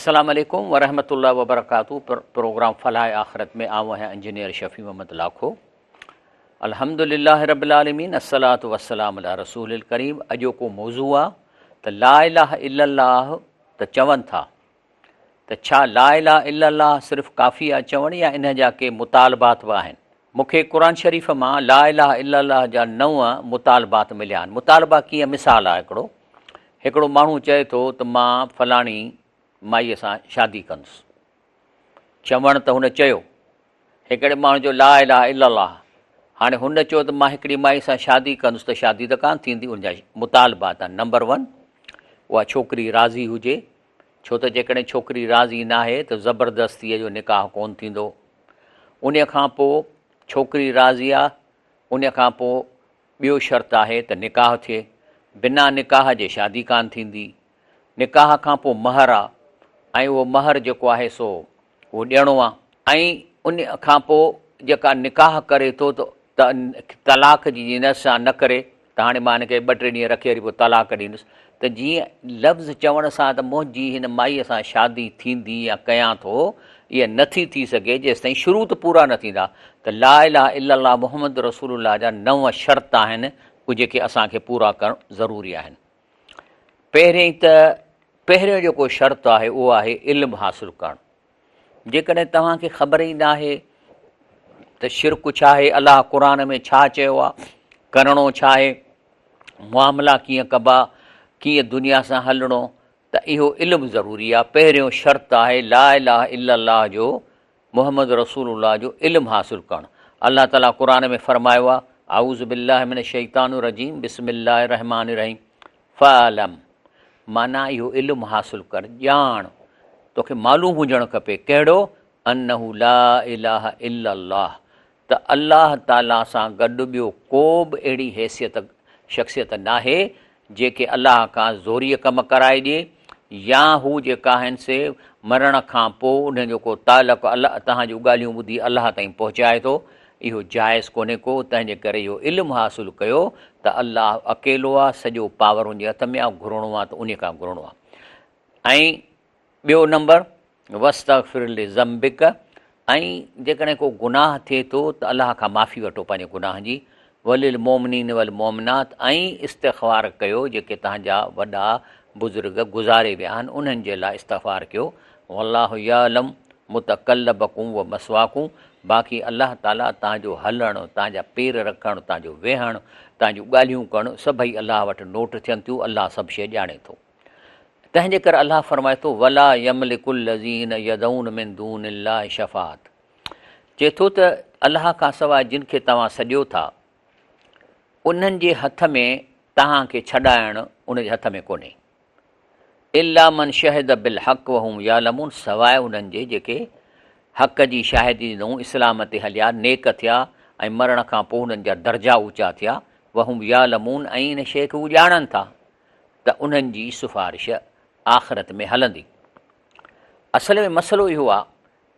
السلام عليڪم ورحمة الله وبرڪاته پروگرام فلاح آخرت ۾ آئون آهيان انجنيئر شفيع محمد لاکو الحمد لله رب العالمين الصلاة والسلام علي رسول الڪريم اڄوڪو موضوع آ ته لا اله الا الله ته چون ٿا ته ڇا لا اله الا الله صرف ڪافي آ چوڻ يا ان جا ڪي مطالبات به آهن مون کي قرآن شريف مان لا اله الا الله جا نو مطالبات مليا آهن مطالبا ڪيئن مثال آ هڪڙو هڪڙو ماڻهو چئي ٿو ته مان فلاڻي مائيء سان شادي ڪندس. چوڻ ته هن چيو. هڪڙي ماڻهو چيو لا اله الا الله. هاڻي هن چيو ته مان هڪڙي مائي سان شادي ڪندس ته شادي ته ڪانه ٿيندي. ان جا مطالبا ته نمبر ون اها ڇوڪري راضي هجي ڇو ته جيڪڏهن ڇوڪري راضي ناهي ته زبردستيء جو نڪاح ڪونه ٿيندو. انهيء کان پوء ڇوڪري راضي آ انهيء کان پوء ٻيو شرط آهي ته نڪاح ٿئي، بنا نڪاح جي شادي ڪانه ٿيندي. نڪاح کان پوء مهر آ ۽ اهو مهر جيڪو آهي سو اهو ڏيڻو آ. ۽ ان کان پوء جيڪا نڪاح ڪري ٿو ته طلاق جي جي سان نه ڪري ته هاڻي مان هن کي ٻه ٽي ڏينهن رکي وري پوء طلاق ڏيندس ته جيئن لفظ چوڻ سان ته منهنجي هن مائيء سان شادي ٿيندي يا ڪيان ٿو اها نٿي ٿي سگهي جيستائين شروط پورا نه ٿيندا ته لا اله الا الله محمد رسول الله جا نو شرط آهن اهي جيڪي اسان کي پورا ڪرڻ ضروري آهن. پهرين ته پهريون جيڪو شرط آهي اهو آهي علم حاصل ڪرڻ. جيڪڏهن توهان کي خبر ئي ناهي ته شرڪ ڇا آهي، الله قرآن ۾ ڇا چيو آهي، ڪرڻو ڇا آهي، معاملا ڪيئن ڪبا، ڪيئن دنيا سان هلڻو ته اهو علم ضروري آهي. پهريون شرط آهي لا اله الا الله جو محمد رسول الله جو علم حاصل ڪرڻ. الله تعالي قرآن ۾ فرمايو آهي، اعوذ بالله من الشيطان الرجيم بسم الله الرحمٰن الرحيم فاعلم معنيٰ اهو علم حاصل ڪر، ڄاڻ، توکي معلوم هجڻ کپي ڪهڙو انه لا اله الا الله ته الله تعاليٰ سان گڏ ٻيو ڪو به اهڙي حيثيت، شخصيت، ناهي جيڪي الله کان زوريء ڪم ڪرائي ڏئي يا هو جيڪا آهن سي مرڻ کان پوء انهن جو ڪو تعلق الله توهان جون ڳالهيون ٻڌي الله تائين پهچائي ٿو اهو جائز ڪونهي ڪو تنهن جي ڪري اهو علم حاصل ڪيو ته الله اڪيلو آهي سڄو پاور ان جي هٿ ۾ آهي گهرڻو آهي ته انهي کان گهرڻو آهي ۽ ٻيو نمبر، واستغفر لذنبک ۽ جيڪڏهن ڪو گناهه ٿئي ٿو ته الله کان معافي وٺو پنهنجي گناهن جي، وللمومنين والمومنات ۽ استغفار ڪيو جيڪي توهان جا وڏا بزرگ گذاري ويا آهن انهن جي لاء استغفار ڪيو، والله يعلم متقلبڪم ومثواڪم باقي الله تعالي توهان جو هلڻ، توهان جا پير رکڻ، توهان جو ويهڻ، توهان جون ڳالهيون ڪرڻ سڀئي الله وٽ نوٽ ٿين ٿيون، الله سڀ شيء ڄاڻي ٿو. تنهن جي ڪري الله فرمائي ٿو، ولا يملڪ الذين يدعون من دون الله شفاعت چئي ٿو ته الله کان سواء جن کي توهان سڏيو ٿا انهن جي هٿ ۾ توهان کي ڇڏائڻ ان جي هٿ ۾ ڪونهي الا من شهد بالحق وهم يعلمون سواء انهن جي جيڪي حق جي شاهدي ڏنائون اسلام تي هليا نيڪ ٿيا ۽ مرڻ کان پوء انهن جا درجا اوچا ٿيا وهم يعلمون ۽ ان شيء کي هو ڄاڻن ٿا ته انهن جي سفارش آخرت ۾ هلندي. اصل ۾ مسئلو اهو آهي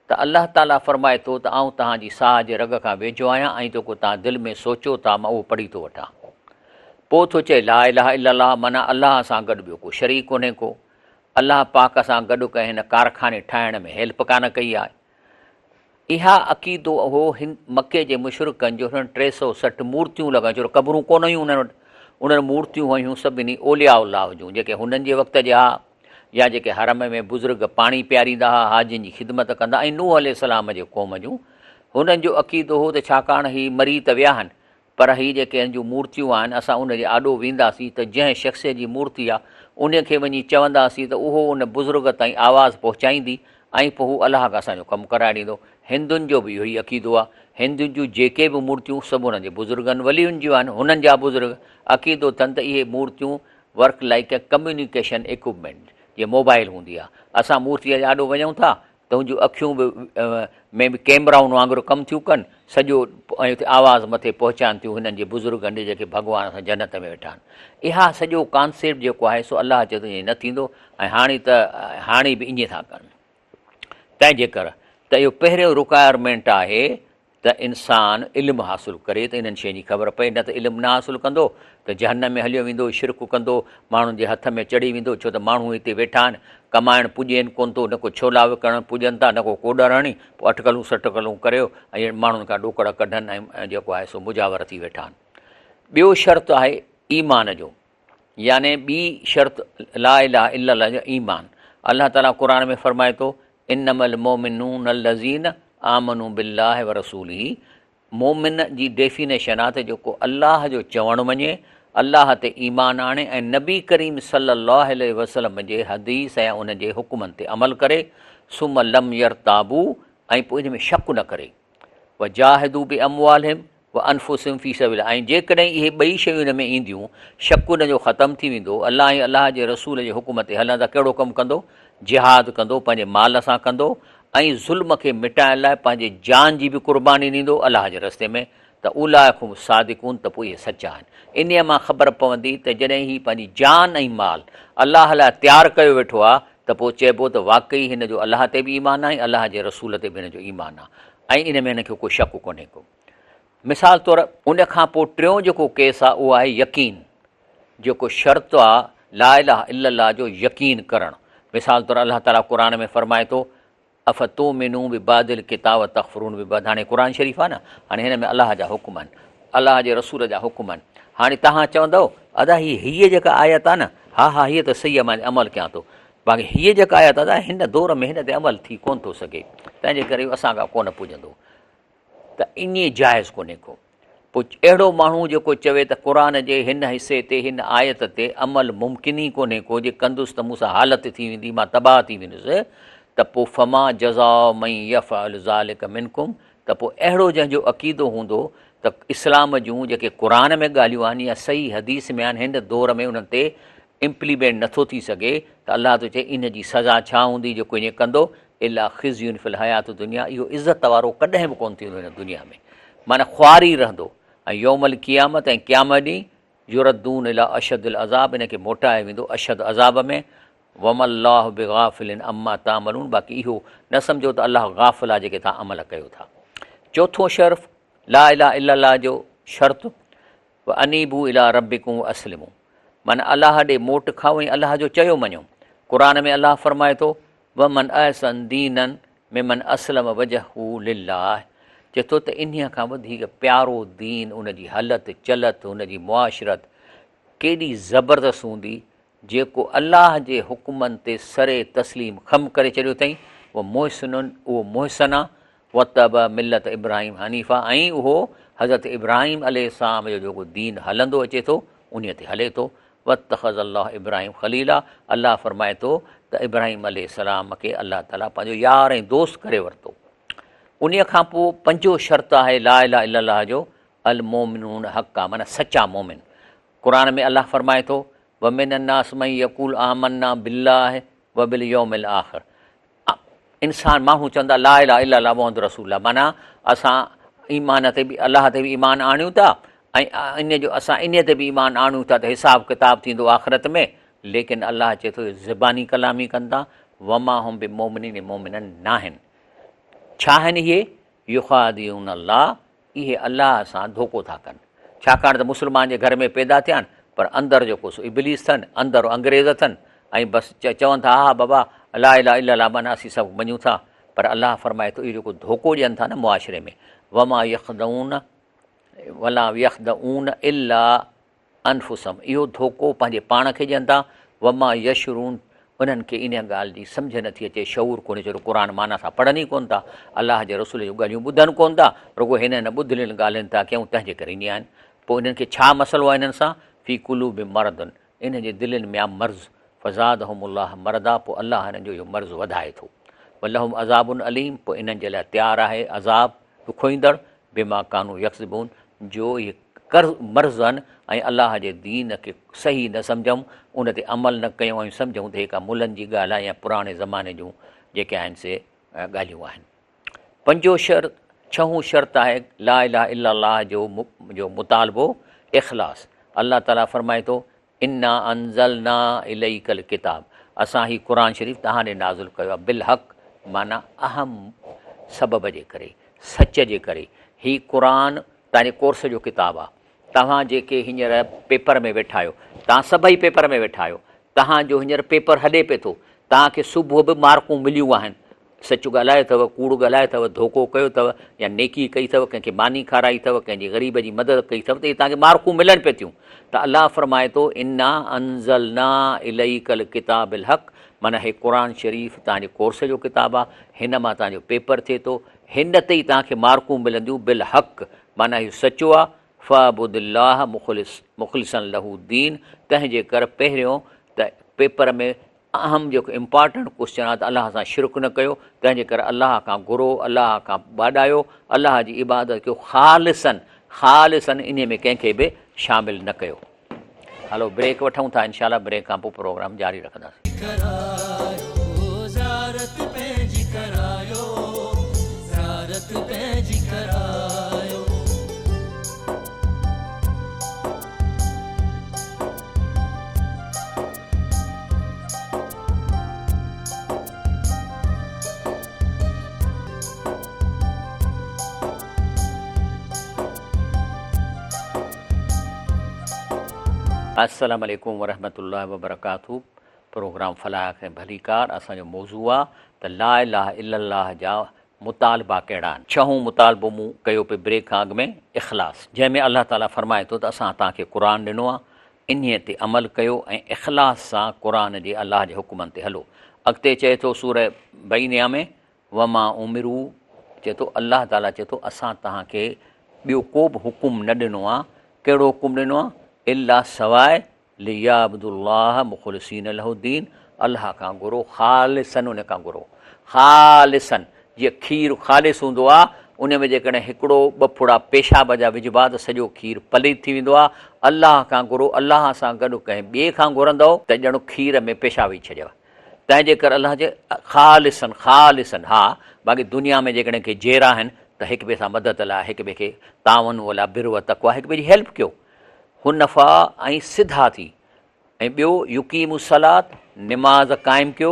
ته الله تعاليٰ فرمائي ٿو ته آئون توهان جي ساهه جي رڳ کان ويجهو آهيان ۽ جيڪو توهان دل ۾ سوچيو ٿا مان اهو پڙهي ٿو وٺان. پوء ٿو چئي لا اله الا الله معنيٰ الله سان گڏ ٻيو ڪو شريڪ ڪونهي ڪو. الله پاڪ سان گڏ ڪنهن هن ڪارخاني ٺاهڻ ۾ هيلپ ڪانه ڪئي آهي. اها عقيدو هو هن مڪي جي مشرڪن جو هنن 360 مورتيون لڳايون ڇو ته قبرون ڪونه هيون انهن وٽ انهن مورتيون هيون سڀني اولياء الله جون جيڪي هنن جي وقت جا ها يا جيڪي حرم ۾ بزرگ پاڻي پياريندا ها حاجين جي خدمت ڪندا ۽ نوح عليه السلام جي قوم جون هنن جو عقيدو هو ته ڇاڪاڻ هي مري ته ويا آهن پر هي جيڪي هن جون مورتيون آهن، اسان ان جي آڏو وينداسين ته جنهن شخص جي مورتي آ، انهي کي وڃي چونداسين ته اهو ان بزرگ تائين آواز پهچائيندي ۽ پوء هو الله کان اسان جو ڪم ڪرائي ڏيندو. هندن جو به اهو ئي عقيدو آ. هندن جون جيڪي به مورتيون سڀ انهن جي بزرگن ولين جون آهن. هنن جا بزرگ عقيدو اٿن ته اهي مورتيون work like a communication equipment جيئن موبائل هوندي آ. اسان مورتيء جي آڏو وڃون ٿا تنهنجون جون اکيون به ۾ به ڪيمرائن وانگر ڪم ٿيون ڪن، سڄو ۽ اتي آواز مٿي پهچائن ٿيون هنن جي بزرگن ڏي جيڪي ڀڳوان سان جنت ۾ ويٺا آهن. اها سڄو ڪانسيپٽ جيڪو آهي سو الله چئي ٿو ائين نه ٿيندو ۽ هاڻي ته هاڻي به ائين ٿا ڪن. تنهن جي ڪر ته اهو پهريون رڪوائرمينٽ آهي ته انسان علم حاصل ڪري ته انهن شين جي خبر پئي، نه ته علم نه حاصل ڪندو ته جهنم ۾ هليو ويندو، شرڪ ڪندو، ماڻهن جي هٿ ۾ چڙهي ويندو، ڇو ته ماڻهو هتي ويٺا آهن، ڪمائڻ پڄين ڪونه ٿو، نه ڪو ڇولا وڪڻڻ پڄن ٿا، نه ڪو ڪوڏر هڻي، پوء اٽڪلون سٽڪلون ڪريو ۽ ماڻهن کان ڏوڪڙ ڪڍن ۽ جيڪو آهي سو مجاور ٿي ويٺا آهن. ٻيو شرط آهي ايمان جو، يعني ٻي شرط لا اله الا الله جو ايمان. الله تعاليٰ قرآن ۾ فرمائي ٿو، انما المومنون الذين آمنوا بالله ورسوله، مومن جي ڊيفينيشن آ ته جيڪو الله جو چوڻ مڃي، الله تي ايمان آڻي ۽ نبي ڪريم صلي الله عليه وسلم جي حديث ۽ ان جي حڪمن تي عمل ڪري، ثم لم يرتابوا ۽ پوء ان ۾ شڪ نه ڪري، وجاهدوا باموالهم وانفسهم في سبيل الله ۽ جيڪڏهن اهي ٻئي شيون ان ۾ اينديون، شڪ ان جو ختم ٿي ويندو، الله ۽ الله جي رسول جي حڪم تي هلندا ڪهڙو ڪم ڪندو؟ جهاد ڪندو، پنهنجي مال سان ڪندو ۽ ظلم کي مٽائڻ لاء پنهنجي جان جي به قرباني ڏيندو الله جي رستي ۾ ته اولئک هم الصادقون ته پوء اهي سچا آهن. انهيء مان خبر پوندي ته جڏهن هي پنهنجي جان ۽ مال الله لاء تيار ڪيو ويٺو آهي ته پوء چئبو ته واقعي هن جو الله تي به ايمان آهي ۽ الله جي رسول تي به هن جو ايمان آهي ۽ ان ۾ هن کي ڪو شڪ ڪونهي ڪو. مثال طور ان کان پوء ٽيون جيڪو ڪيس آهي اهو آهي يقين جيڪو شرط آهي لا اله الا الله جو يقين ڪرڻ. مثال طور الله تعاليٰ قرآن ۾ فرمائي ٿو افتومنون ببعض الڪتاب وتڪفرون ببعض هاڻي قرآن شريف آهي نه هاڻي هن ۾ الله جا حڪم آهن الله جي رسول جا حڪم آهن هاڻي توهان چوندؤ ادا هي هيء جيڪا آيت آهي نه ها ها هيء ته صحيح آهي مان عمل ڪيان ٿو باقي هيء جيڪا آيت آهي هن دور ۾ هن تي عمل ٿي ڪونه ٿو سگهي تنهن جي ڪري اسان کان ڪونه پڄندو ته ائين جائز ڪونهي ڪو. پوء اهڙو ماڻهو جيڪو چوي ته قرآن جي هن حصي تي هن آيت تي عمل ممڪن ئي ڪونهي ڪو جي ڪندس ته مون سان حالت ٿي ويندي مان تباهه ٿي ويندس ته پوء فما جزاء من يفعل ذلک منڪم ته پوء اهڙو جنهن جو عقيدو هوندو ته اسلام جون جيڪي قرآن ۾ ڳالهيون آهن يا صحيح حديث ۾ آهن هن دور ۾ انهن تي امپليمينٽ نٿو ٿي سگهي ته الله ٿو چئي ان جي سزا ڇا هوندي جيڪو ائين ڪندو الا خزي في الحيات الدنيا اهو عزت وارو ڪڏهن به ڪونه ٿيندو هن دنيا ۾ معنيٰ خوار ئي رهندو ۽ يوم القيامت ۽ قيامت ڏينهن يردون الي اشد العذاب ان کي موٽايو ويندو اشد عذاب ۾ وما الله بغافل عما تعملون باقي اهو نه سمجهو ته الله غافل آهي جيڪي توهان عمل ڪيو ٿا. چوٿون شرف لا اله الا الله جو شرط وانيبوا الي ربڪم واسلموا معنيٰ الله ڏي موٽ کائو ۽ الله جو چيو مڃو. قرآن ۾ الله فرمائي ٿو ومن احسن دينا ممن اسلم وجهه لله چئي ٿو ته انهيء کان وڌيڪ پيارو دين ان جي هلت چلت ان جي معاشرت ڪيڏي زبردست هوندي جيڪو الله جي حڪمن تي سر تسليم خم ڪري ڇڏيو اٿئين، و محسن اهو محسن آ، واتبع ملت ابراهيم حنيفا ۽ اهو حضرت ابراهيم عليه السلام جو جيڪو دين هلندو اچي ٿو انهيء تي هلي ٿو، واتخذ الله ابراهيم خليلا الله فرمائي ٿو ته ابراهيم عليه السلام کي الله تعاليٰ پنهنجو يار ۽ دوست ڪري ورتو. انهيء کان پوء پنجون شرط آهي لا اله الا الله جو المومنون حقا معنيٰ سچا مومن. قرآن ۾ الله فرمائي ٿو، ومن الناس من يقول آمنا بالله وباليوم الاخر انسان ماڻهو چوندا لا اله الا الله محمد رسول الله معنيٰ اسان ايمان تي به الله تي به ايمان آڻيون ٿا ۽ ان جو اسان ان تي به ايمان آڻيون ٿا ته حساب ڪتاب ٿيندو آخرت ۾ ليڪن الله چئي ٿو زباني ڪلامي ڪن ٿا وما هم بمؤمنين مؤمنن ناهن ڇا آهن اهي يخادعون الله اهي الله سان ڌوڪو ٿا ڪن، ڇاڪاڻ ته مسلمان جي گهر ۾ پيدا ٿيا آهن، پر اندر جيڪو سو ابليس اٿن، اندر انگريز اٿن ۽ بس چون ٿا ها بابا لا اله الا الله معنيٰ اسين سڀ مڃون ٿا، پر الله فرمائي ٿو اهي جيڪو ڌوڪو ڏين ٿا نه معاشري ۾ وما يخدعون ولا يخدعون الا انفسهم اهو ڌوڪو پنهنجي پاڻ کي ڏين ٿا، وما يشعرون انهن کي انهيء ڳالهه جي سمجهه نه ٿي اچي، شعور ڪونهي ڇو ته قرآن معنيٰ سان پڙهن ئي ڪونه ٿا، الله جي رسول جون ڳالهيون ٻڌن ڪونه ٿا، رڳو هنن ٻڌلين ڳالهين تان ڪيائون تنهن جي ڪري ائين آهن. پوء انهن کي ڇا مسئلو آهي انهن سان؟ في قلوبهم مرض انهن جي دلين ۾ آهي مرض، فزادهم الله مرضا پوء الله انهن جو اهو مرض وڌائي ٿو، ولهم عذاب اليم پوء انهن جي لاء تيار آهي عذاب ڏکوئيندڙ، بما ڪانوا يڪذبون جو اهي قرض مرض آهن ۽ الله جي دين کي صحيح نه سمجهون ان تي عمل نه ڪيون ۽ سمجهون ته هي ڪا ملن جي ڳالهه آهي يا پراڻي زماني جون جيڪي آهن سي ڳالهيون آهن. پنجون شرط ڇهون شرط آهي لا اله الا الله جو جو مطالبو اخلاص الله تعالي فرمائي ٿو انا انزلنا اليک الڪتاب اسان هي قرآن شريف توهان ڏي نازل ڪيو آهي بالحق معنيٰ اهم سبب جي ڪري سچ جي ڪري. هي قرآن توهان جي ڪورس جو ڪتاب آ. توهان جيڪي هينئر پيپر ۾ ويٺا آهيو، توهان سڀئي پيپر ۾ ويٺا آهيو، توهان جو هينئر پيپر هلي پئي ٿو، توهان کي صبح به مارڪون مليون آهن، سچ ڳالهايو اٿو، ڪوڙ ڳالهايو اٿو، ڌوڪو ڪيو اٿو يا نيڪي ڪئي اٿو، ڪنهن کي ماني کارائي اٿو، ڪنهن جي غريب جي مدد ڪئي اٿو ته اهي توهان کي مارڪون ملن پئي ٿيون ته الله فرمائي ٿو انا انزلنا اليک الڪتاب بالحق معنيٰ هي قرآن شريف توهان جي ڪورس جو ڪتاب آهي، هن مان توهان جو پيپر ٿئي ٿو، هن تي ئي توهان کي مارڪون ملنديون بالحق معنيٰ اهو سچو آهي، فاعبد الله مخلص مخلصا له الدين تنهن جي ڪر پهريون ته پيپر ۾ اهم جيڪو امپارٽنٽ ڪوسچن آهي ته الله سان شرڪ نه ڪيو تنهن جي ڪري الله کان گهرو الله کان ٻاڏايو الله جي عبادت ڪيو خالصا خالصا انهي ۾ ڪنهن کي به شامل نه ڪيو هلو بريڪ وٺون ٿا انشاء الله بريڪ کان پوء پروگرام جاري رکنداسين. ڪرايو زيارت پنهنجي ڪرايو زيارت پنهنجي ڪرايو. السلام عليڪم ورحمة الله وبرڪاته پروگرام فلاح کي ڀليڪار اسان جو موضوع آ ته لا اله الا الله جا مطالبا ڪهڙا آهن ڇهون مطالبو مون ڪيو پئي بريڪ کان اڳ ۾ اخلاص جنهن ۾ الله تعالي فرمائي ٿو ته اسان توهان کي قرآن ڏنو آ انهي تي عمل ڪيو ۽ اخلاص سان قرآن جي الله جي حڪمن تي هلو اڳتي چئي ٿو سوره بينه ۾ وما امرو چئي ٿو الله تعاليٰ چئي ٿو اسان توهان کي ٻيو ڪو به حڪم نه ڏنو آهي ڪهڙو حڪم ڏنو آهي الا سواء ليعبدوا الله مخلصين له الدين الله کان گهرو خالصا ان کان گهرو خالصا جيئن کير خالص هوندو آهي ان ۾ جيڪڏهن هڪڙو ٻه ڦڙا پيشاب جا وجهبا ته سڄو کير پليت ٿي ويندو آهي الله کان گهرو الله سان گڏ ڪنهن ٻئي کان گهرندؤ ته ڄڻ کير ۾ پيشاب وجهي ڇڏيو تنهن جي ڪري الله جي خالصاً خالصاً ها باقي دنيا ۾ جيڪڏهن ڪي جيئرا آهن ته هڪ ٻئي سان مدد لاء هڪ ٻئي کي تعاون ولا بر و تقويٰ هڪ ٻئي جي هيلپ ڪيو حنفاء ۽ سڌا ٿي ۽ ٻيو يقيموا الصلاة نماز قائم ڪيو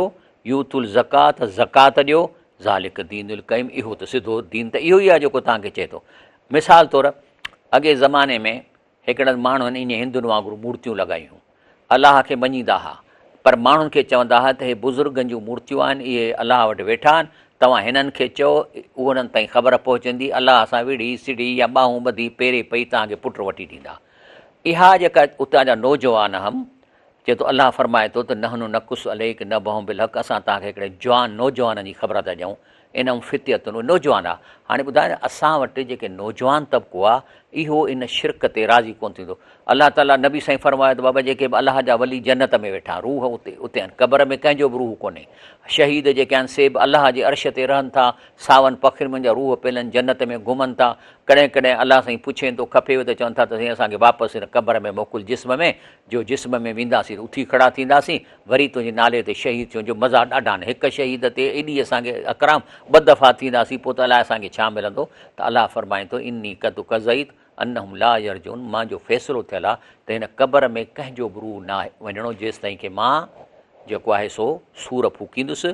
يوتوا الزڪاة زڪوات ڏيو ذالڪ دين القيم اهو ته سڌو دين ته اهو ئي آهي جيڪو توهان کي چئي ٿو مثال طور اڳي زماني ۾ هڪڙن ماڻهن ائين هندن وانگر مورتيون لڳايون. الله کي مڃيندا ها، پر ماڻهن کي چوندا ها ته هي بزرگن جون مورتيون آهن، اهي الله وٽ ويٺا آهن، توهان هنن کي چئو، انهن تائين خبر پهچندي، الله سان وڙهي سڙهي يا ٻانهون ٻڌي پيري پئي توهان کي پٽ وٺي ڏيندا. اها جيڪا اتان جا نوجوان هم، چئي ٿو الله فرمائي ٿو ته نحن نقص عليک نبأهم بالحق اسان توهان کي هڪڙي جوان نوجوانن جي خبر ٿا ڏيون انهم فتية اهي نوجوان آ هاڻي ٻڌايو نه اسان وٽ جيڪي نوجوان طبقو آ اهو ان شرڪ تي راضي ڪونه ٿيندو الله تعالي نبي سائين فرمايو ته بابا جيڪي به الله جا ولي جنت ۾ ويٺا روح اتي اتي آهن قبر ۾ ڪنهن جو به روح ڪونهي شهيد جيڪي آهن سي به الله جي عرش تي رهن ٿا ساون پکين منجهه روح پيل آهن جنت ۾ گهمن ٿا ڪڏهن ڪڏهن الله سائين پڇين ٿو کپيو ته چون ٿا ته سائين اسان کي واپس هن قبر ۾ موڪل جسم ۾ جو جسم ۾ وينداسين ته اٿي کڙا ٿينداسين، وري تنهنجي نالي تي شهيد ٿيون جو مزا ڏاڍا آهن، هڪ شهيد تي ايڏي اسان کي اڪرام، ٻه دفعا ٿينداسين پوء ته الائي اسان کي ڇا ملندو، ته الله فرمائي ٿو، اني قد قضيت انهم لا يرجعون مان جو فيصلو ٿيل آهي ته هن قبر ۾ ڪنهن جو به روح ناهي وڃڻو جيستائين ڪي مان جيڪو آهي سو سور ڦوڪيندس،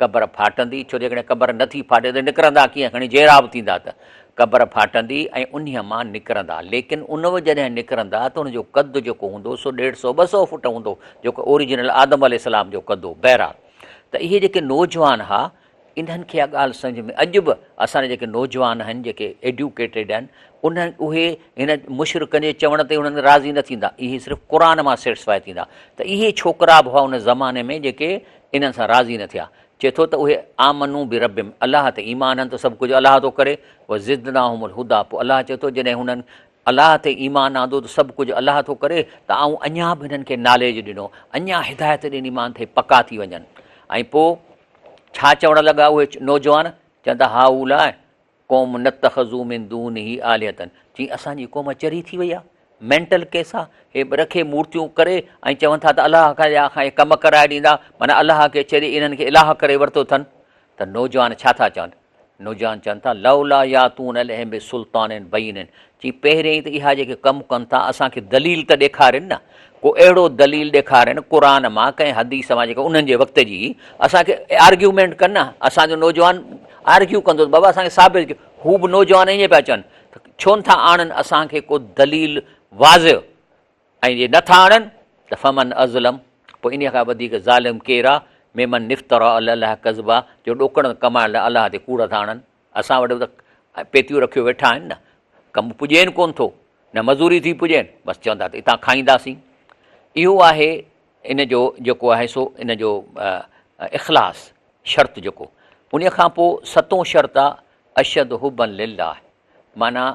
قبر ڦاٽندي، ڇو جيڪڏهن قبر نه ٿي ڦاٽي ته نڪرندا ڪيئن، کڻي جيئرا به ٿيندا ته قبر ڦاٽندي ۽ انهيء مان نڪرندا، ليڪن ان به جڏهن نڪرندا ته ان جو قد جيڪو هوندو سو ڏيڍ سو 200 فوٽ هوندو، جيڪو اوريجنل آدم عليه السلام جو قد هو. بهرحال ته اهي جيڪي نوجوان ها انهن کي اها ڳالهه سمجهه ۾ اڄ به اسان جا جيڪي نوجوان آهن جيڪي ايڊيوڪيٽيڊ آهن انهن اهي هن مشرڪن جي چوڻ تي انهن راضي نه ٿيندا، اهي صرف قرآن مان سيٽسفائي ٿيندا ته اهي ڇوڪرا به هئا ان زماني ۾ جيڪي انهن سان راضي نه ٿيا. چئي ٿو ته اهي آمنو بربهم الله تي ايمان آڻن ته سڀ ڪجهه الله ٿو ڪري، وزدناهم الهديٰ پوء الله چئي ٿو جڏهن هنن الله تي ايمان آندو ته سڀ ڪجهه الله ٿو ڪري ته آئون اڃا به هنن کي ناليج ڏنو، اڃا هدايت ڏني مان ته هي پڪا ٿي وڃن. ۽ پوء ڇا چوڻ لڳا اهي نوجوان؟ چون ٿا هؤلاء قوم اتخذوا من دونه آلهة چي اسان جي قوم چري ٿي وئي آ مينٽل ڪيس آ هي رکي مورتيون ڪري ۽ چون ٿا ته الله کان يا کان ڪم ڪرائي ڏيندا معنيٰ الله کي ڇڏي انهن کي اله ڪري ورتو اٿن ته نوجوان ڇا ٿا چون نوجوان چون ٿا لولا ياتون عليهم بسلطان بين چي پهرين ته اها جيڪي ڪم ڪن ٿا اسان کي دليل ته ڏيکارين نه ڪو اهڙو دليل ڏيکارين قرآن مان ڪنهن حديث مان جيڪا انهن جي وقت جي هئي اسان کي آرگيومينٽ ڪن نه اسان جو نوجوان آرگيو ڪندو ته بابا اسان کي ثابت ڪيو. هو به نوجوان ائين پيا چون ته ڇو نٿا آڻن اسان کي ڪو دليل واضح ۽ جي نٿا آڻن ته فمن اظلم پوء انهيء کان وڌيڪ ظالم ڪير آ ممن افترا علي الله ڪذبا جو ڏوڪڙ ڪمائڻ لاء الله تي ڪوڙ ٿا آڻن. اسان وٽ به ته پيتيون رکيو ويٺا آهن نه، ڪم پڄين ڪونه ٿو، نه مزوري ٿي پڄين، بس چوندا ته اتان کائينداسين. اهو آهي ان جو جيڪو آهي سو ان جو اخلاص شرط جيڪو. انهيء کان پوء ستون شرط آ اشد حبا لله معنيٰ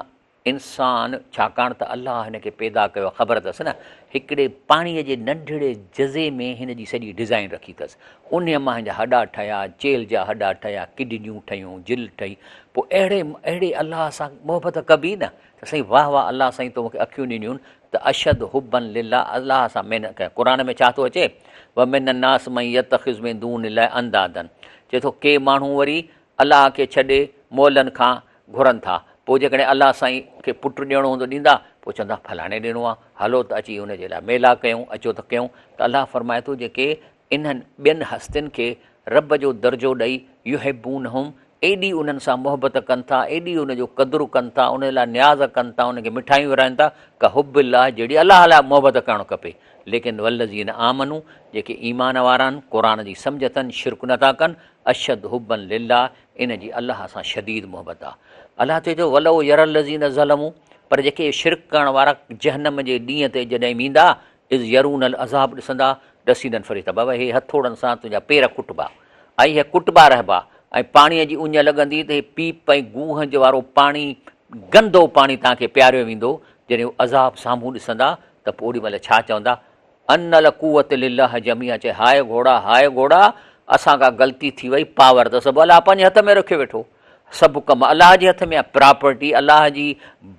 انسان ڇاڪاڻ ته الله هن کي پيدا ڪيو آهي خبر اٿس نه هڪڙي پاڻيء جي ننڍڙي جزي ۾ هن جي سڄي ڊزائين رکي اٿس انهيء مان هن جا هڏا ٺهيا چيلهه جا هڏا ٺهيا ڪڊنيون ٺهيون جلد ٺهي پوء اهڙي اهڙي الله سان محبت ڪبي نه ته سائين واهه واهه الله سائين تو مونکي اکيون ڏنيون ته اشد حبا لله الله سان محنت ڪيان قرآن ۾ ڇا ٿو اچي ومن الناس من يتخذ من دون الله اندادا چئي ٿو ڪي ماڻهو وري الله کي ڇڏي مئلن کان گهرن ٿا، پوء جيڪڏهن الله سائين کي پٽ ڏيڻو هوندو ڏيندا، پوء چوندا فلاڻي ڏنو آ، هلو ته اچي ان جي لاء ميلا ڪيون، اچو ته ڪيون ته الله فرمائي ٿو جيڪي انهن ٻين هستين کي رب جو درجو ڏئي يحبونهم ايڏي انهن سان محبت ڪن ٿا، ايڏي ان جو قدر ڪن ٿا، ان لاء نياز ڪن ٿا، انهن کي مٺايون ورهائين ٿا، ڪحب الله جهڙي الله لاء محبت ڪرڻ کپي، ليڪن والذين آمنوا جيڪي ايمان وارا آهن، قرآن جي سمجهه اٿن، شرڪ نٿا ڪن، اشد حبا لله ان جي الله سان شديد محبت آ. الله چئي ٿو ولو يري الذين ظلموا پر جيڪي شرڪ ڪرڻ وارا جهنم جي ڏينهن تي جڏهن ويندا اذ يرون العذاب ڏسندا ڏسيندن فرشتا بابا هي هٿوڙن سان تنهنجا پير ڪٽبا ۽ هي ڪٽبا رهبا ۽ پاڻي جي اڃ لڳندي ته هي پيپ ۽ گونهه جو وارو پاڻي گندو پاڻي توهان کي پياريو ويندو جڏهن هو عذاب سامهون ڏسندا ته پوء اوڏي مهل ڇا چوندا ان القوة لله جميعا چئي هاء گهوڙا هاء گهوڙا اسان کان غلطي ٿي وئي پاور ته سڀ الله پنهنجي هٿ ۾ رکيو ويٺو سڀ ڪم الله جي هٿ ۾ آهي پراپرٽي الله جي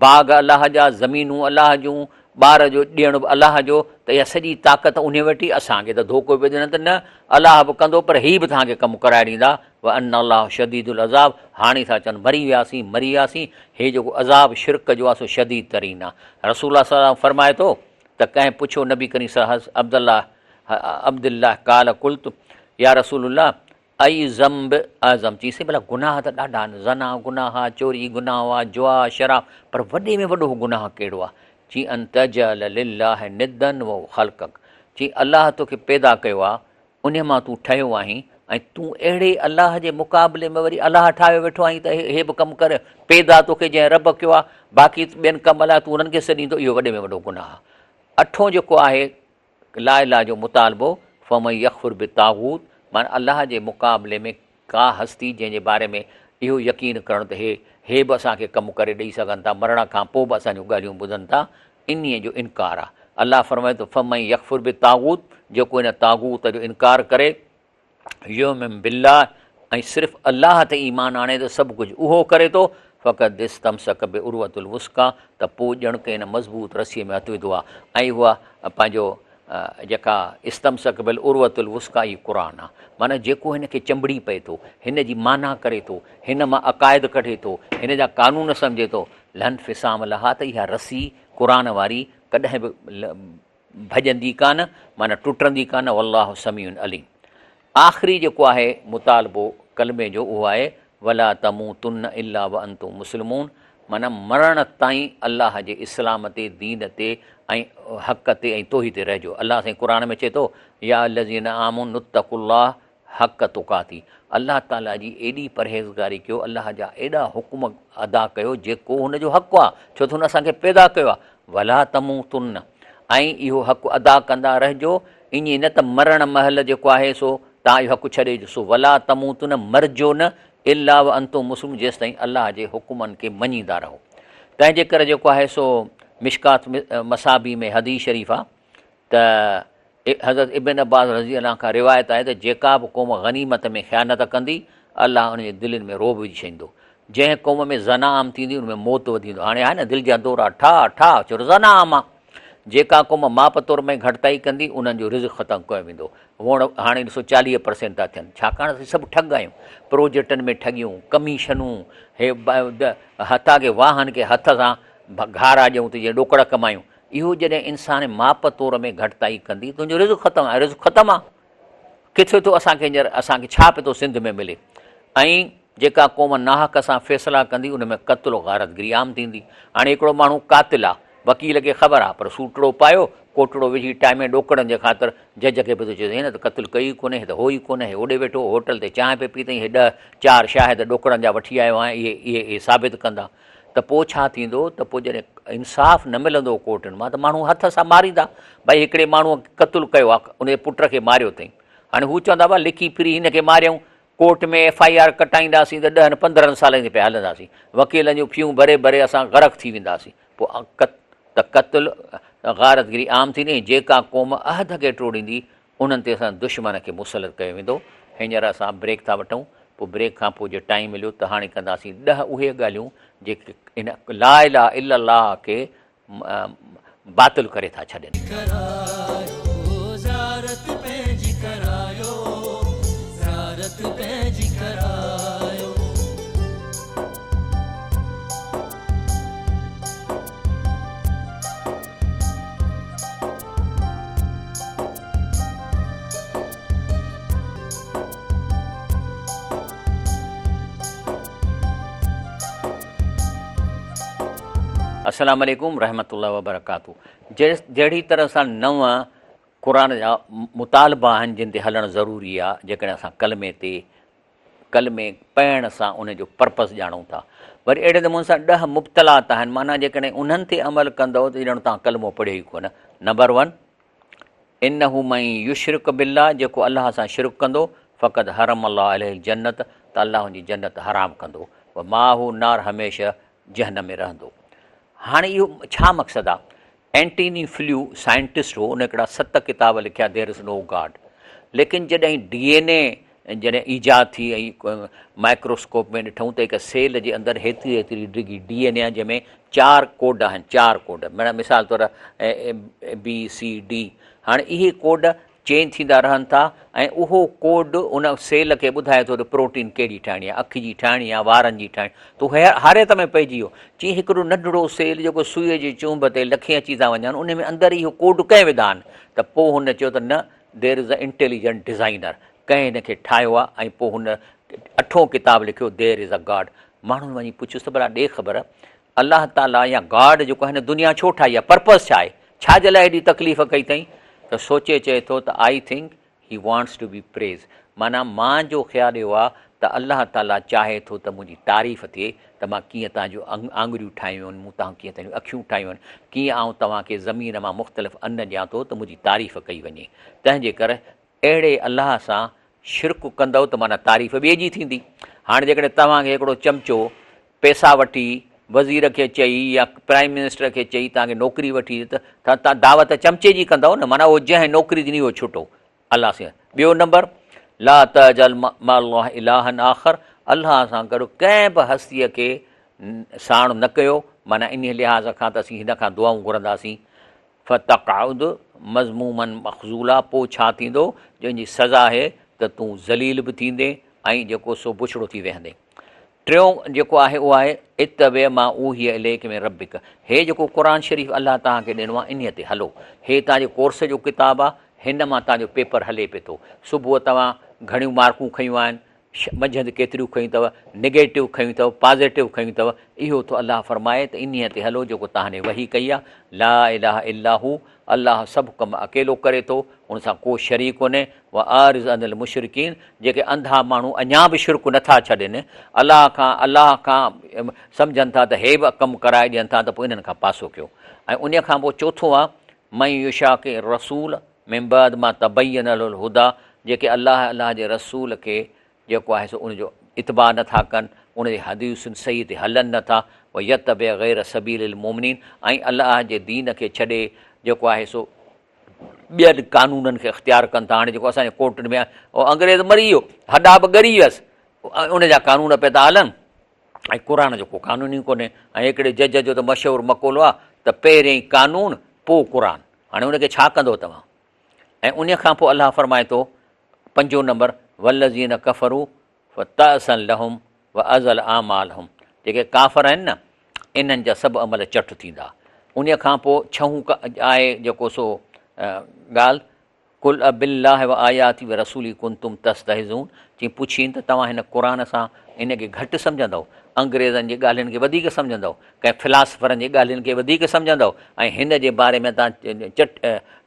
باغ الله جا زمينون الله جون ٻار جو ڏيڻ به الله جو ته اها سڄي طاقت انهي وٽ ئي اسان کي ته ڌوڪو پيو ڏين ته نه الله به ڪندو پر هي به توهان کي ڪم ڪرائي ڏيندا وان الله شديد العذاب هاڻي ٿا چون مري وياسين مري وياسين هي جيڪو عذاب شرڪ جو آهي سو شديد ترين آهي رسول الله صلي الله عليه وسلم فرمائي ٿو ته ڪنهن پڇيو نبي ڪريم صلي الله عبدالله عبدالله قال قلت يا رسول الله اي ذنب اعظم چي سائين ڀلا گناهه ته ڏاڍا آهن زنا گناهه آ چوري گناهه آ جوا شراب پر وڏي ۾ وڏو گناهه ڪهڙو آ چي ان تجعل لله ندا وهو خلقك چي الله توکي پيدا ڪيو آ انهيء مان تون ٺهيو آهين ۽ تون اهڙي الله جي مقابلي ۾ وري الله ٺاهيو ويٺو آهين ته هي به ڪم ڪر، پيدا توکي جنهن رب ڪيو آهي، باقي ٻين ڪم لاء تون انهن کي سڏيندو، اهو وڏي ۾ وڏو گناهه آهي. اٺون جيڪو آهي لا اله جو مطالبو، فمن يڪفر بالطاغوت، معنيٰ الله جي مقابلي ۾ ڪا هستي جنهن جي باري ۾ اهو يقين ڪرڻ ته هي هي به اسان کي ڪم ڪري ڏئي سگهن ٿا، مرڻ کان پوء به اسان جون ڳالهيون ٻڌن ٿا، انهيء جو انڪار آهي. الله فرمائي ٿو، فمن يڪفر بالطاغوت جيڪو ان طاغوت جو انڪار ڪري، يؤمن بالله ۽ صرف الله تي ايمان آڻي ته سڀ ڪجهه اهو ڪري ٿو، فقد استمسڪ بعروة الوثقيٰ ته پوء ڄڻ ڪنهن مضبوط رسيء ۾ هٿ وڌو آهي ۽ اها پنهنجو جيڪا استمسڪ بالعروة الوثقيٰ هي قرآن آهي معنيٰ جيڪو هن کي چنبڙي پئي ٿو، هن جي معنيٰ ڪري ٿو، هن مان عقائد ڪڍي ٿو، هن جا قانون سمجهي ٿو، لا انفصام لها ته اها رسي قرآن واري ڪڏهن به ڀڄندي ڪانه معنيٰ ٽٽندي ڪانه والله سميع عليم آخري جيڪو آهي مطالبو ڪلمي جو اهو آهي ولا تموتن الا وانتم مسلمون معنيٰ مرڻ تائين الله جي اسلام تي دين تي ۽ حق تي ۽ توحيد تي رهجو الله سائين قرآن ۾ چئي ٿو يا الذين آمنوا اتقوا الله حق تقاته الله تعاليٰ جي ايڏي پرهيزگاري ڪيو، الله جا ايڏا حڪم ادا ڪيو جيڪو هن جو حق آهي، ڇو ته هن اسان کي پيدا ڪيو آهي، ولا تموتن ۽ اهو حق ادا ڪندا رهجو، ائين نه ته مرڻ مهل جيڪو آهي سو توهان اهو حق ڇڏي ڏيو، سو ولا تموتن مرجو نه الا وانتم مسلمون جيستائين الله جي حڪمن کي مڃيندا رهو. تنهن جي ڪري جيڪو آهي سو مشڪات مصابيح ۾ حديث شريف آهي ته حضرت ابن عباس رضي الله عنه کان روايت آهي ته جيڪا به قوم غنيمت ۾ خيانت ڪندي، الله ان جي دلين ۾ رعب وجهي ڇڏيندو. جنهن قوم ۾ زنا عام ٿيندي ان ۾ موت وڌي ويندو. هاڻي آهي نه دل جا دورا ٺاهه ٺاهه ڇو ته زنا عام آهي. جيڪا قوم ماپ تور ۾ گهٽتائي ڪندي انهن جو رزق ختم ڪيو ويندو. ووڻ هاڻي ڏسو 40 پرسينٽ ٿا ٿين ڇاڪاڻ ته اسين سڀ ٺڳ آهيون. پروجيڪٽن ۾ ٺڳيون، ڪميشنون، هي حتيٰ ڪي واهن کي هٿ سان گهارا ڏيون ته جيئن ڏوڪڙ ڪمايون. اهو جڏهن انسان ماپ تور ۾ گهٽتائي ڪندي تنهنجو رزق ختم آهي رزق ختم آهي ڪٿي ٿو اسان کي هينئر اسان کي ڇا پيو ٿو سنڌ ۾ ملي ۽ جيڪا قوم ناحق سان فيصلا ڪندي ان ۾ قتل و غارتگري عام ٿيندي. هاڻي هڪڙو ماڻهو قاتل آ، وڪيل کي خبر آ پر سوٽڙو پايو، ڪوٽڙو وجهي ٽائمين ڏوڪڙن جي خاطر جج کي به ٿو چئي ته هن ته قتل ڪيو ئي ڪونهي، هي ته هو ئي ڪونه، هي هوڏي ويٺو هو، هوٽل تي چانهه پئي پيتائين، هي ڏهه چار شاهد ڏوڪڙن جا وٺي آيو آهيان، اهي اهي اهي ثابت ڪندا ته پوء ڇا ٿيندو ته پوء جڏهن انصاف نه ملندو ڪورٽن مان ته ماڻهو هٿ سان ماريندا، ڀائي هڪڙي ماڻهوء قتل ڪيو آ، ان جي پٽ کي ماريو اٿئين، هاڻي هو چوندا ڀا لڪي ڦري هن کي ماريائون، ڪورٽ ۾ ايف I R ڪٽائينداسين ته ڏهن پندرهن سالن تائين پيا هلنداسين، وڪيلن جون فيون ڀري ڀري اسان غرق ٿي وينداسين، پوء ته قتل غارتگري عام ٿيندي ۽ جيڪا قوم عهد کي ٽوڙيندي انهن تي اسان دشمن کي مسلط ڪيو ويندو. هينئر اسان بريڪ ٿا وٺون، پوء بريڪ کان پوء جي ٽائيم مليو ته هاڻي ڪنداسين ڏهه اهي ڳالهيون جيڪي ان لا اله الا الله کي باطل ڪري ٿا ڇڏين. ڪرايو زيارت پنهنجي ڪرايو زيارت پنهنجي ڪرايو. السلام عليڪم رحمة الله وبرڪاته جهڙي طرح سان نو قرآن جا مطالبا آهن جن تي هلڻ ضروري آهي جيڪڏهن اسان ڪلمي تي ڪلمي پڙهڻ سان ان جو پرپز ڄاڻون ٿا وري اهڙي نموني سان ڏهه مبتلات آهن معنيٰ جيڪڏهن انهن تي عمل ڪندؤ ته ڄڻ توهان ڪلمو پڙهيو ئي ڪونه نمبر ون انه من يشرڪ بالله جيڪو الله سان شرڪ ڪندو فقد حرم الله عليه الجنت ته الله ان جي جنت حرام ڪندو وماواه النار هميشه جهنم ۾ رهندو. هاڻي اهو ڇا مقصد آ؟ اينٽيني فليو سائنٽسٽ هو ان هڪڙا ست ڪتاب لکيا دير از نو گاڊ ليڪن جڏهن ڊي اين اي جڏهن ايجاد ٿي ۽ مائڪروسڪوپ ۾ ڏٺائون ته هڪ سيل جي اندر هيتري هيتري ڊگهي ڊي اين اي آهي جنهن ۾ چار ڪوڊ آهن چار ڪوڊ معنيٰ مثال طور بي سي ڊي هاڻي اهي ڪوڊ چينج ٿيندا رهن ٿا ۽ اهو ڪوڊ ان سيل کي ٻڌائي ٿو ته پروٽين ڪهڙي ٺاهڻي آهي اک جي ٺاهڻي آهي وارن جي ٺاهڻي ته هو حيرت ۾ پئجي ويو چي هڪڙو ننڍڙو سيل جيڪو سوئي جي چونب تي لکين اچي ٿا وڃن ان ۾ اندر اهو ڪوڊ ڪنهن وڌا آهن ته پوء هن چيو ته نه there is a intelligent designer ڪنهن هن کي ٺاهيو آهي ۽ پوء هن اٺون ڪتاب لکيو دير از ا گاڊ ماڻهن وڃي پڇيس ته ڀلا ڏي خبر الله تعاليٰ يا گاڊ جيڪو هن دنيا ڇو ٺاهي آهي پرپز ڇا آهي ڇا جي لاء ايڏي تڪليف ڪئي اٿئي ته سوچي چئي ٿو ته I think he wants to be praise معنيٰ مان جو خيال اهو آهي ته الله تعاليٰ چاهي ٿو ته منهنجي تعريف ٿئي ته مان ڪيئن توهان جون آڱريون ٺاهيون آهن مون توهان ڪيئن توهان جون اکيون ٺاهيون آهن ڪيئن آئون توهان کي زمين مان مختلف ان ڏيان ٿو ته منهنجي تعريف ڪئي وڃي تنهن جي ڪري اهڙي الله سان شرڪ ڪندؤ ته معنيٰ تعريف ٻئي جي ٿيندي. هاڻي جيڪڏهن توهان کي هڪڙو چمچو پئسا وٺي وزير کي چئي يا پرائيم منسٽر کي چئي توهان کي نوڪري وٺي ڏي ته توهان دعوت چمچي جي ڪندؤ نه معنيٰ اهو جنهن نوڪري ڏني اهو ڇٽو الله سين. ٻيو نمبر لا تجعل مع الله الها آخر الله سان گڏ ڪنهن به هستيء کي ساڻ نه ڪيو معنيٰ انهيء لحاظ کان ته اسين هن کان دعائون گهرنداسين فتقعد مذموما مخذولا پوء ڇا ٿيندو جو ان جي سزا آهي ته تون ذليل به ٿيندين ۽ جيڪو سو بڇڙو ٿي ويهندين. ٽيون جيڪو آهي اهو آهي اتبع ما اوحي اليک من ربک هي جيڪو قرآن شريف الله توهان کي ڏنو آهي انهيء تي هلو. هي توهان جي ڪورس جو ڪتاب آهي هن مان توهان جو پيپر هلي پئي ٿو. صبح توهان گهڻيون مارڪون کنيون آهن منجهند ڪيتريون کنيون اٿو، نگيٽو کنيون اٿو، پازيٽو کنيون اٿو، اهو ٿو الله فرمائي ته انهيء تي هلو جيڪو توهان ڏي وحي ڪئي آهي، لا اله الا هو، الله سڀ ڪم اڪيلو ڪري ٿو، ان سان ڪو شريڪ ڪونهي، واعرض عن المشرڪين، جيڪي انڌا ماڻهو اڃا به شرڪ نه ٿا ڇڏين، الله کان الله کان سمجهن ٿا ته هي به ڪم ڪرائي ڏين ٿا ته پوء انهن کان پاسو ڪيو ۽ انهيء کان پوء چوٿون آهي من يشاقق الرسول من بعد ما تبين له الهديٰ جيڪي الله ۽ الله جي رسول کي جيڪو آهي سو ان جو اتباع نه ٿا ڪن، ان جي حديثن صحيح تي هلن نه ٿا، ويتبع غير سبيل المومنين ۽ الله جي دين کي ڇڏي جيڪو آهي سو ٻين قانونن کي اختيار ڪن ٿا، هاڻي جيڪو اسان جي ڪورٽن ۾ آهي اهو انگريز مري ويو، هڏا به ڳري ويس، ان جا قانون پيا ٿا هلن ۽ قرآن جو ڪو قانون ئي ڪونهي ۽ هڪڙي جج جو ته مشهور مقولو آهي ته پهرين قانون پوء قرآن. هاڻي ان کي ڇا ڪندو توهان؟ ۽ انهيء کان پوء الله فرمائي ٿو، پنجون نمبر، والذين ڪفروا فتعسا لهم واضل اعمالهم جيڪي ڪافر آهن نه انهن جا سڀ عمل چٽ ٿيندا. انهيء کان پوء ڇهون آهي جيڪو سو ڳالهه، قل ابالله وآياته ورسوله ڪنتم تستهزئون چي پڇين ته توهان هن قرآن سان ان کي گهٽ سمجهندؤ، انگريزن جي ڳالهين کي وڌيڪ سمجهندؤ، ڪنهن فلاسفرن جي ڳالهين کي وڌيڪ سمجهندؤ ۽ هن جي باري ۾ توهان چٽ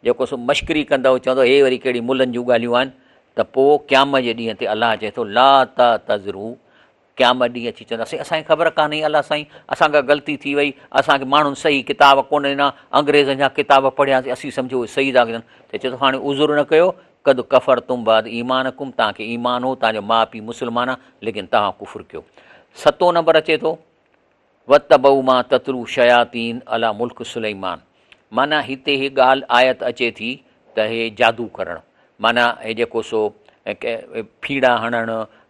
جيڪو سو مشڪري ڪندؤ، چوندؤ هي وري ڪهڙي ملن جون ڳالهيون آهن ته پوء قيامت جي ڏينهن تي الله چئي ٿو لا تعتذروا قيامت ڏينهن اچي چوندا سائين اسان کي خبر ڪانهي الله سائين اسان کان غلطي ٿي وئي اسان کي ماڻهن صحيح ڪتاب ڪونه ڏنا انگريزن جا ڪتاب پڙهياسين اسين سمجهيو اهي صحيح ٿا ڪن ته چئي ٿو هاڻي عذر نه ڪيو قد ڪفرتم بعد ايمانڪم توهان کي ايمان هو توهان جو ماء پيء مسلمان آ ليڪن توهان ڪفر ڪيو ستون نمبر اچي ٿو واتبعوا ما تتلو الشياطين علي ملڪ سليمان معنيٰ هتي هي ڳالهه آيت اچي ٿي ته هي جادو ڪرڻ معنيٰ هي جيڪو سو ڦيڙا هڻڻ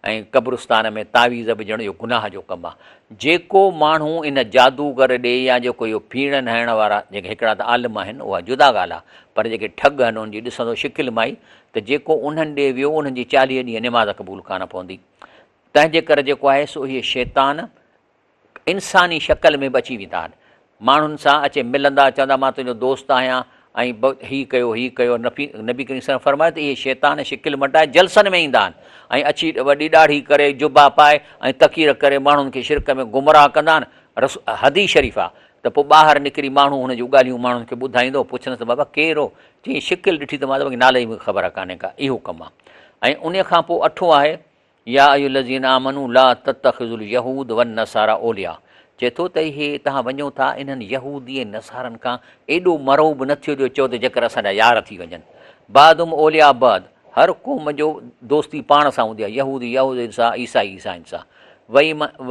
۽ قبرستان ۾ تعويذ وجهڻ اهو گناهه جو ڪم آهي جيڪو ماڻهو ان جادوگر ڏي يا جيڪو اهو ڦيڙن هڻڻ وارا جيڪي هڪڙا ته عالم آهن اها جدا ڳالهه آهي پر جيڪي ٺڳ آهن انهن جي ڏسندو شڪل مائي ته جيڪو انهن ڏي ويو انهن جي چاليهه ڏينهن نماز قبول ڪانه پوندي تنهن جي ڪري جيڪو آهي سو اهي شيطان انساني شڪل ۾ به اچي ويندا آهن. ماڻهن سان اچي ملندا، چوندا مان تنهنجو دوست آهيان ۽ هي ڪيو هي ڪيو. نبي ڪريم صلعم فرمايو ته اهي شيطان شڪل مٽائي جلسن ۾ ايندا آهن ۽ اچي وڏي ڏاڙهي ڪري جبا پائي ۽ تقرير ڪري ماڻهن کي شرڪ ۾ گمراهه ڪندا آهن. حديث شريف آهي ته پوء ٻاهر نڪري ماڻهو هن جون ڳالهيون ماڻهن کي ٻڌائيندو، پڇندس ته بابا ڪير هو؟ چيائين شڪل ڏٺي ته مان ته باقي نالي جي مون کي خبر ڪانهي ڪا. اهو ڪم آهي ۽ انهيء کان پوء اٺون آهي يا ايها الذين آمنوا لا تتخذوا اليهود والنصارى اولياء چئي ٿو ته اهي توهان وڃو ٿا انهن يهودي ۽ نصارن کان ايڏو مرعوب نه ٿيو جو چئو ته جيڪر اسان جا يار ٿي وڃن بعضهم اولياء بعض هر قوم جو دوستي پاڻ سان هوندي آهي يهودي يهودين سان عيسائي عيسائين سان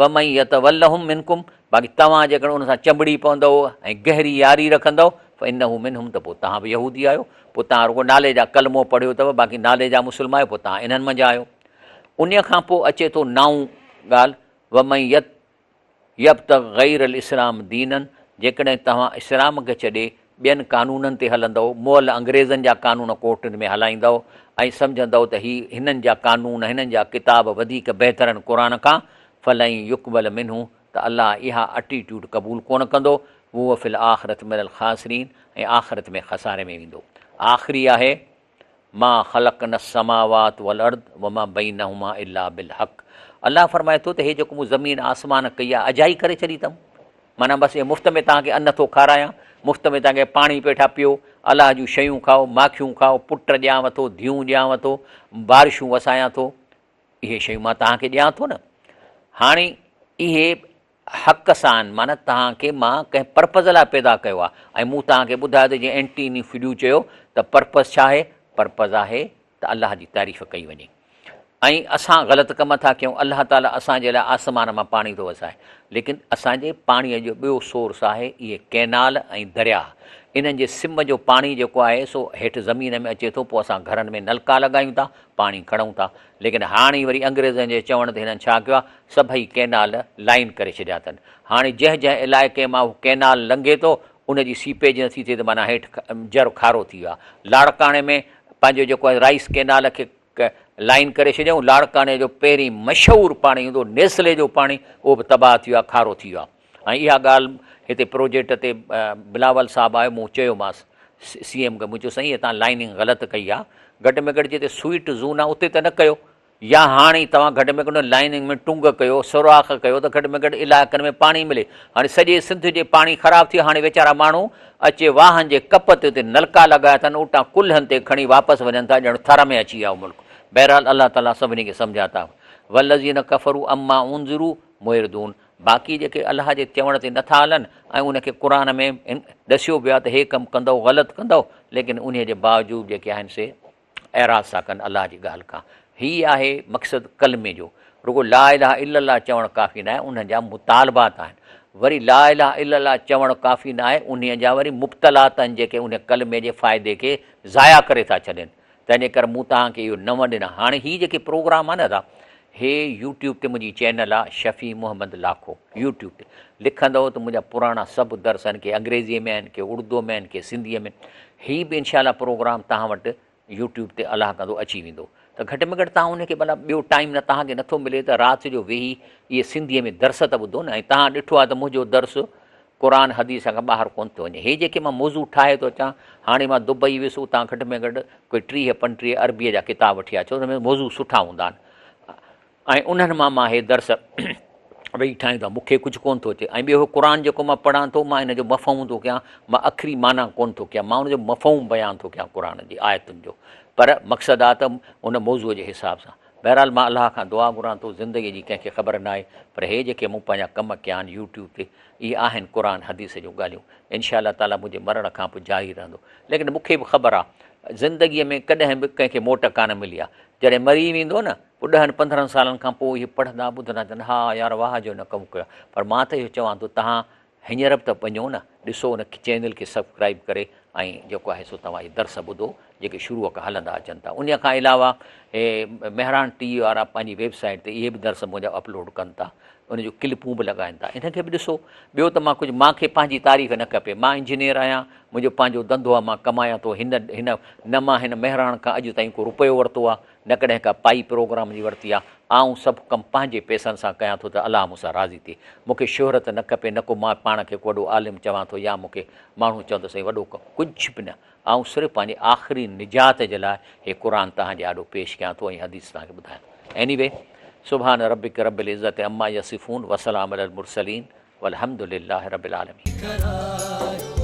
ومن يتولهم منڪم باقي توهان جيڪڏهن ان سان چنبڙي پوندؤ ۽ گهري ياري رکندؤ فانه منهم ته پوء توهان به يهودي آهيو پوء توهان رڳو نالي جا ڪلمو پڙهيو اٿو باقي نالي جا مسلمان آهيو پوء توهان انهن منجهان آهيو انهيء کان پوء اچي ٿو نائون ڳالهه، ومن يبتغ غير الاسلام دينا جيڪڏهن توهان اسلام کي ڇڏي ٻين قانونن تي هلندؤ، مئل انگريزن جا قانون ڪورٽن ۾ هلائيندؤ ۽ سمجهندؤ ته هي هنن جا قانون، هنن جا ڪتاب وڌيڪ بهتر آهن قرآن کان، فلن يقبل منه ته الله اها اٽيٽيوڊ قبول ڪونه ڪندو، وهو في الاخرة من الخاسرين ۽ آخرت ۾ خساري ۾ ويندو. آخري آهي. ما خلقنا السماوات والارض وما بينهما الا بالحق الله فرمائي ٿو ته هي جيڪو مون زمين آسمان ڪئي آهي اجائي ڪري ڇڏي اٿم معنيٰ بس مفت ۾ توهان کي ان ٿو کارايان مفت ۾ توهان کي پاڻي پيٺا پيو الله جون شيون کائو ماکيون کائو پٽ ڏيانو ٿو ڌيون ڏيانو ٿو بارشون وسايان ٿو اهي شيون مان توهان کي ڏيان ٿو نه هاڻي اهي حق سان معنيٰ توهان کي مان ڪنهن پرپز لاء پيدا ڪيو آهي ۽ مون توهان کي ٻڌايو ته جيئن اينٽيني فڊيو چيو ته پرپز ڇا آهي؟ پرپز آهي ته الله جي تعريف ڪئي وڃي ۽ اسان غلط ڪم ٿا ڪيون الله تعاليٰ اسان جي لاء آسمان مان پاڻي ٿو وسائي ليڪن اسان جي پاڻي جو ٻيو سورس آهي اهي ڪئنال ۽ درياهه انهن جي سم جو پاڻي جيڪو آهي سو هيٺ زمين ۾ اچي ٿو پوء اسان گهرن ۾ نلڪا لڳايون ٿا پاڻي کڻون ٿا ليڪن هاڻي وري انگريزن جي چوڻ تي هنن ڇا ڪيو آهي سڀئي ڪئنال لائين ڪري ڇڏيا اٿن هاڻي جنهن جنهن علائقي مان هو ڪئنال لنگهي ٿو ان جي سيپيج نٿي ٿئي ته معنيٰ هيٺ جر کارو ٿي ويو آهي لاڙڪاڻي ۾ پنهنجو جيڪو آهي رائيس ڪئنال کي لائين ڪري ڇڏيائون لاڙڪاڻي جو پهرين مشهور پاڻي هوندو نيسلي جو پاڻي اهو به تباهه ٿي ويو آهي کارو ٿي ويو آهي ۽ اها ڳالهه هتي پروجيڪٽ تي بلاول صاحب آيو مون چيومانس سي ايم کي مون چيو سائين هتان لائننگ غلط ڪئي آهي گهٽ ۾ گهٽ جتي سوئيٽ زون آهي اتي ته نه ڪيو يا هاڻي توهان گهٽ ۾ گهٽ لائننگ ۾ ٽنگ ڪيو سوراخ ڪيو ته گهٽ ۾ گهٽ علائقن ۾ پاڻي ملي هاڻي سڄي سنڌ جي پاڻي خراب ٿي هاڻي ويچارا ماڻهو اچي واهن جي ڪپ تي اتي نلڪا لڳايا اٿن اتان ڪلهن تي کڻي واپس وڃن ٿا ڄڻ ٿر ۾ اچي ويا ملڪ بهرحال الله تعاليٰ سڀني کي سمجهه عطا والذين ڪفروا عما انذروا معرضون باقي جيڪي الله جي چوڻ تي نٿا هلن ۽ ان کي قرآن ۾ ڏسيو به آهي ته هي ڪم ڪندؤ غلط ڪندؤ ليڪن انهي جي باوجود جيڪي آهن سي اعراض ٿا ڪن الله جي ڳالهه کان. هي آهي مقصد ڪلمي جو. رڳو لا اله الا الله چوڻ ڪافي ناهي انهن جا مطالبات آهن. وري لا اله الا الله چوڻ ڪافي ناهي انهي جا وري مبطلات آهن جيڪي انهي ڪلمي جي فائدي کي ضايع ڪري ٿا ڇڏين. تنهنجي ڪري مون توهان کي اهو نو ڏنا. هاڻي هي جيڪي پروگرام آهن ادا هي يوٽيوب تي منهنجي چينل آ شفيع محمد لاکو يوٽيوب تي لکندؤ ته منهنجا پراڻا سڀ درس آهن ڪي انگريزي ۾ آهن ڪي اردو ۾ آهن ڪي سنڌي ۾ هي به انشاء الله پروگرام توهان وٽ يوٽيوب تي الله ڪندو اچي ويندو ته گهٽ ۾ گهٽ توهان ان کي ڀلا ٻيو ٽائيم نه توهان کي نٿو ملي ته رات جو ويهي اهي سنڌي ۾ درس ته ٻڌو نه ۽ توهان ڏٺو آهي ته منهنجو درس قرآن حديث کان ٻاهر ڪونه ٿو وڃي. هي جيڪي مان موضوع ٺاهي ٿو اچان، هاڻي مان دبئي ويس اتان گهٽ ۾ گهٽ ڪوئي 30 35 عربيء جا ڪتاب وٺي آيس ڇو ته ان ۾ موضوع سٺا هوندا آهن. ۽ انهن مان مان هي درس ويهي ٺاهيندو آهيان مون کي ڪجهه ڪونه ٿو اچي ۽ ٻيو قرآن جيڪو مان پڙهان ٿو مان ان جو مفهوم ٿو ڪيان مان اکري معنيٰ ڪونه ٿو ڪيان مان ان جو مفهوم بيان ٿو ڪيان قرآن جي آيتن جو پر مقصد آ ته ان موضوع جي حساب سان بهرحال مان الله کان دعا گهران ٿو زندگي جي ڪنهن کي خبر ناهي پر هي جيڪي مون پنهنجا ڪم ڪيا آهن يوٽيوب تي اهي آهن قرآن حديث جون ڳالهيون انشاء الله تعالي منهنجي مرڻ کان پوء جاري رهندو ليڪن مون کي به خبر آ زندگي ۾ ڪڏهن به ڪنهن کي موٽ ڪانه ملي آ جڏهن مري ويندو نه پوء ڏهن پندرهن سالن کان پوء اهي پڙهندا ٻڌندا چوندا ها يار واهه جو هن ڪم ڪيو آهي پر مان ته اهو چوان ٿو توهان هينئر به ته وڃو نه ڏسو ان چينل کي سبسڪرائب ڪري ۽ جيڪو آهي سو توهان اهي درس ٻڌو جيڪي شروع کان هلندا اچن ٿا ان کان علاوه هي مهراڻ ٽي وي وارا پنهنجي ويب سائيٽ تي اهي به درس منهنجا اپلوڊ ڪن ٿا ان جون ڪلپون به لڳائن ٿا ان کي به ڏسو ٻيو ته مان ڪجهه مان کي پنهنجي تعريف نه کپي مان انجنيئر آهيان منهنجو پنهنجو ڌنڌو آهي مان ڪمايان ٿو هن هن نه مان هن مهراڻ کان اڄ تائين ڪو روپيو ورتو آهي نه ڪڏهن ڪا پائي پروگرام جي ورتي آ، آئون سڀ ڪم پنهنجي پئسن سان ڪيان ٿو ته الله مون سان راضي ٿئي. مون کي شهرت نه کپي نه ڪو مان پاڻ کي ڪو وڏو عالم چوان ٿو يا مون کي ماڻهو چون ته سائين وڏو ڪم، ڪجهه به نه، آئون صرف پنهنجي آخري نجات جي لاء هي قرآن توهان جي آڏو پيش ڪيان ٿو ۽ حديث توهان کي ٻڌايان ٿو. Anyway، سبحان ربک رب العزت عما يصفون وسلام علي المرسلين والحمد لله رب العالمين.